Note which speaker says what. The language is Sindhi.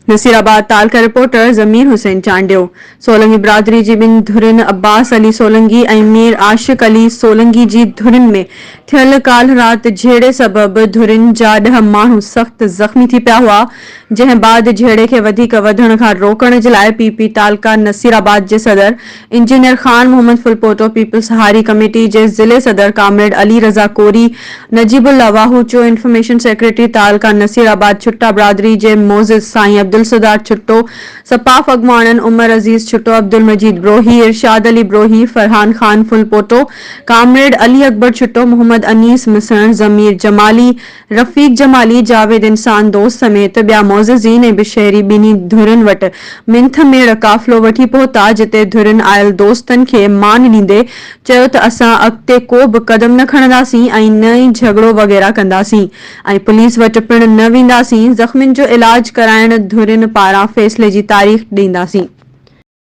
Speaker 1: نصيرآباد، تعلقه رپورٽر، ضمير حسين چانڊيو، سولنگي برادري جي ٻن ڌرين عباس علي سولنگي ۽ مير عاشق علي سولنگي جي ڌرين ۾ ٿيل ڪالهه رات جهيڙي سبب ڌرين جا ڏهه ماڻهو سخت زخمي ٿي پيا هئا جنهن بعد جهيڙي کي وڌيڪ وڌڻ کان روڪڻ جي لاء پي پي تعلقه نصيرآباد جي صدر انجنيئر خان محمد ڦلپوٽو، پيپلز هاري ڪميٽي جي ضلعي صدر ڪامريڊ علي رضا ڪوري، نجيب الله واهوچو، انفارميشن سيڪريٽري تعلقه نصير آباد ڇٽا برادري جي معزز سائين عبدالستار ڇٽو، سپاف اڳواڻن عمر عزيز ڇٽو، عبدالمجيد بروهي، ارشاد علي بروهي، فرحان خان ڦلپوٽو، ڪامريڊ علي اڪبر ڇٽو، محمد انيس مسڻ، ضمير جمالي، رفيق جمالي، جاويد انسان دوست سميت ٻيا معززين ۽ بشهري ٻنهي ڌرين وٽ منٿ ميڙ قافلو وٺي پهتا جتي ڌرين آيل دوستن کي مان ڏيندي چيو ته اسان اڳتي ڪو به قدم نه کڻنداسين ۽ نه ئي جهڳڙو وغيره ڪنداسين ۽ پوليس وٽ پڻ نه وينداسين زخمين جو علاج ڪرائڻ ڌرين پاران فيصلي جي تاريخ ڏينداسين.